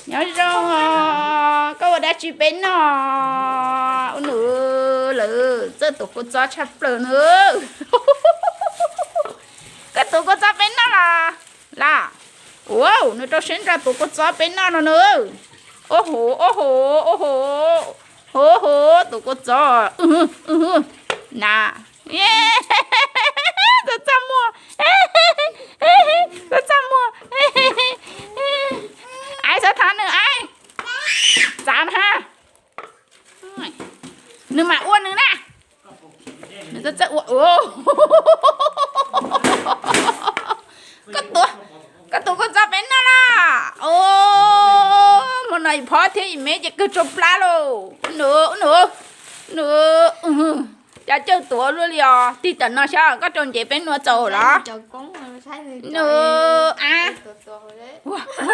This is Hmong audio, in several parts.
Nyob zoo os, koj ua dab tsi peb noj? Ua nws lawm, txawj tuav kua txob tshaj plaws na. Koj tuav kua txob peb noj los? Los, ua nws rau siab ntso tuav kua txob peb noj no na. Ua hov, ua hov, ua hov, ua hov, tuav kua txob. Na, txaj txaj muag, txaj txaj muag. Aiv, txhob thab nws, aiv, txav na. Nws mam ua nws na. Nws txawj ua. Koj tuav kua txob peb noj los? Os, hmo no yus phob thiab yus me ces kawg tsau plab lauj. Nws, nws, nws, cas cawj tuav luaj li os. Tig tam no saib koj rau ncev peb nua txaus los? Nws, a,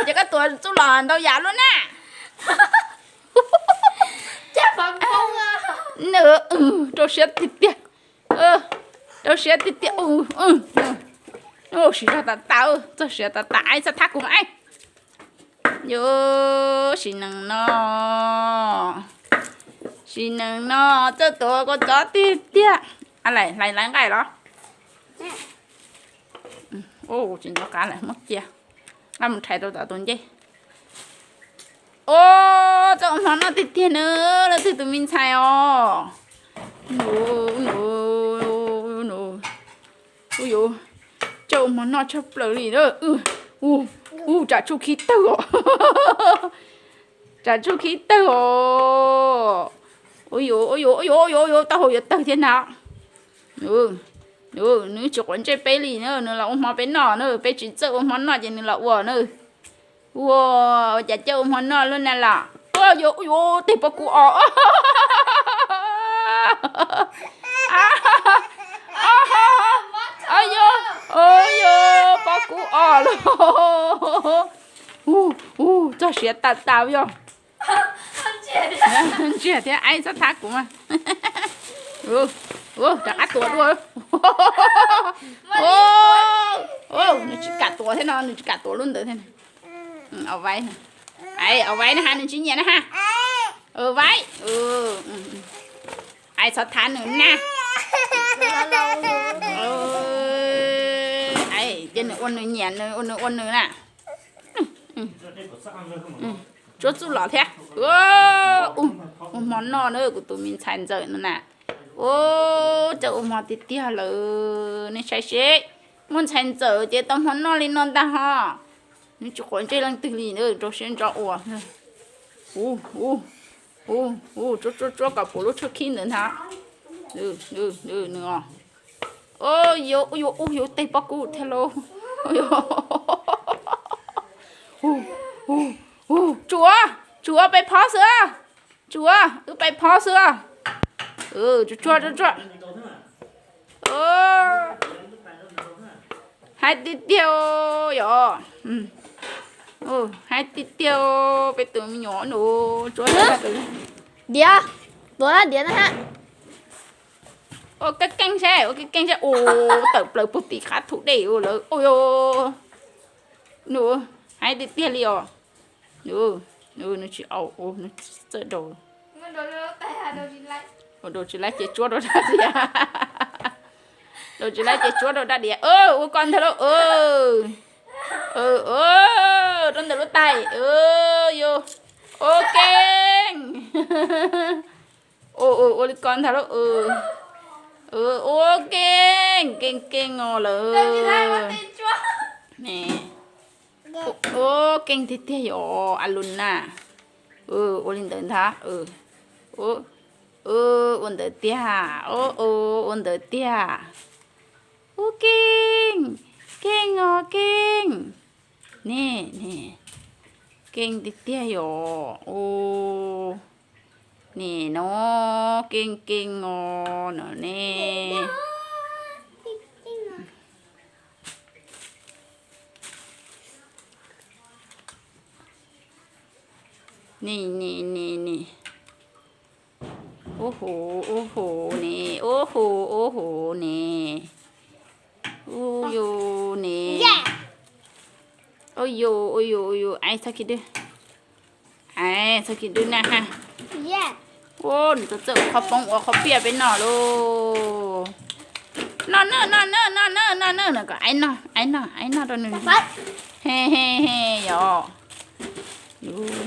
ces koj tuav txuj los ntau yam luaj na. Nws, rau siab tiag tiag. Rau siab tiag tiag. Siv zog tas tas, txog siav tas tas, aiv, txhob thab kuv mas, aiv. Yus sim neej no, sim neej no txawj tuav kua txob tiag tiag. Hlais hlais nqaij los? Tsis nco qab lawm, muab cia, nqa mus rhais rau tom tus ncej. Os, txawj ua hmo noj tiag tiag na, leej twg tus me ntxhais os. Nws, nws, nws, ua yuav txawj ua hmo noj tshaj plaws li na. Ua, tsam tshuaj khib tawg os. Tsam tshuaj khib tawg os. Ua yuav, ua yuav, ua yuav, ua yuav, ua yuav, taub hau yuav tawg thiab na. Nws tsis quav ntsej peb li na, nws los ua hmo peb noj na, peb tsis txawj ua hmo noj ces nws los ua na. Ua, ua cas coj ua hmo noj luaj na los? Ua yuav, ua yuav, tej pob kub os. Ua yuav, ua yuav, pob kub os lauj. Ua, txog siav tas tas yog. Ntsiag thiab, aiv, txhob thab kuv mas. Rov qab tuav dua. Nws tsis kam tuav thiab no, nws tsis kam tuav lub ntawd thiab. Au, vaib, au, vaib na ha, nws tsis nyiam na ha. Vaib, aiv, txhob thab nws na. Aiv, cia nws ua nws nyiam, nws ua nws ua nws na. Tsuab txuj lom thiab. Ua hmo noj na, kuv tus me ntxhais ntxawm no na. Ua, txawj ua hmo tiag tiag lawm, nej saib seb, muaj ntxhais ntxawm ces tau hmo noj li no ntag ho. Nws tsis quav ntsej leej twg li, rau siab ntso ua. Ua, ua, tsuab tsuab tsuab kom puv lub tshuaj khib ntawd ntag. Nws, nws, nws os. Ua yuav, ua yuav, ua yuav tej pob kub thiab lauj. Tsuav, tsuav pais phob xwb, tsuav wb pais phob xwb. Tsuag tsuag, hais tiag tiag yom, hais tiag tiag, peb tus me nyuam no, tsuav diav, tuav diav na ha. Ua keej keej seb, ua keej keej seb, ua tawm plaws puag tim qab thum dej ua lawm. Nws hais tiag tiag li os. Nws tsis au, nws txawj daus. Daus tsis laib ces tsuab rau dab diav. Daus tsis laib ces tsuab rau dab diav. Ua koj ntag lauj. Rau ntawm lub tais. Ua keej. Ua li ko ntag lauj. Ua keej keej keej os lawm. Ua keej tiag tiag yom, a lus na. Ua li ntawd ntag. Ua ntawd tiag. Ua ntawd tiag. Ua keej keej os keej. Ne, ne, keej tiag tiag yom. Ua, ne no, keej keej os no ne. Ne, ne, ne, ne. Ua hov, ua hov ne, ua hov, ua hov ne. Ua yus ne. Ua yus, ua yus, ua yus, aiv, txhob khib dwb. Txhob khib dwb na ha. Ua, nws txawj txawj ua qhov poob ua qhov piaj peb noj lauj. Noj nawb, noj nawb, noj nawb, noj nawb, no kom aib noj, aib noj, aib noj rau nws. He he he, yog.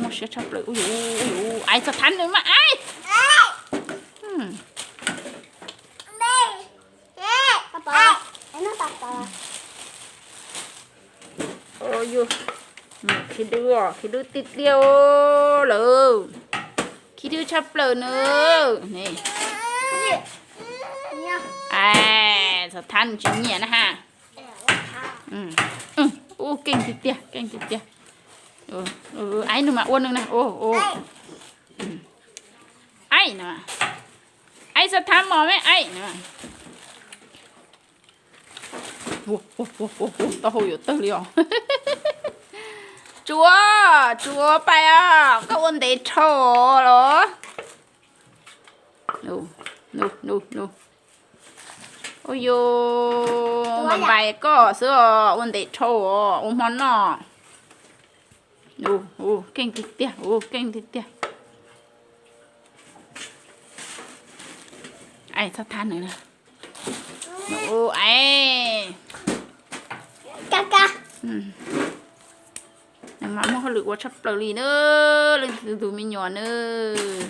Muaj siab tshaj plaws, ub yuv, ub yuv, aib txog thab nws mas aib. Khib dwb, khib dwb tiag tiag lawm. Khib dwb tshaj plaws nws. Txog thab nws tsis nyiam na ha. Ub, keej tiag tiag, keej tiag tiag. Aib nws mas ua nws na. Aib no, aib txog thab mos me aib no. Taub hau yuav tawg li os. Tsuav, tsuav pais os, koj ua ntev dhau los. Ua yus npais koj xwb os, ua ntev dhau os, ua hmo noj. Keej tiag tiag, keej tiag tiag. Aib txhob thab nws. Aib, nws mas muaj hauj lwm ua tshaj plaws li na, leej twg tus me nyuam nawb.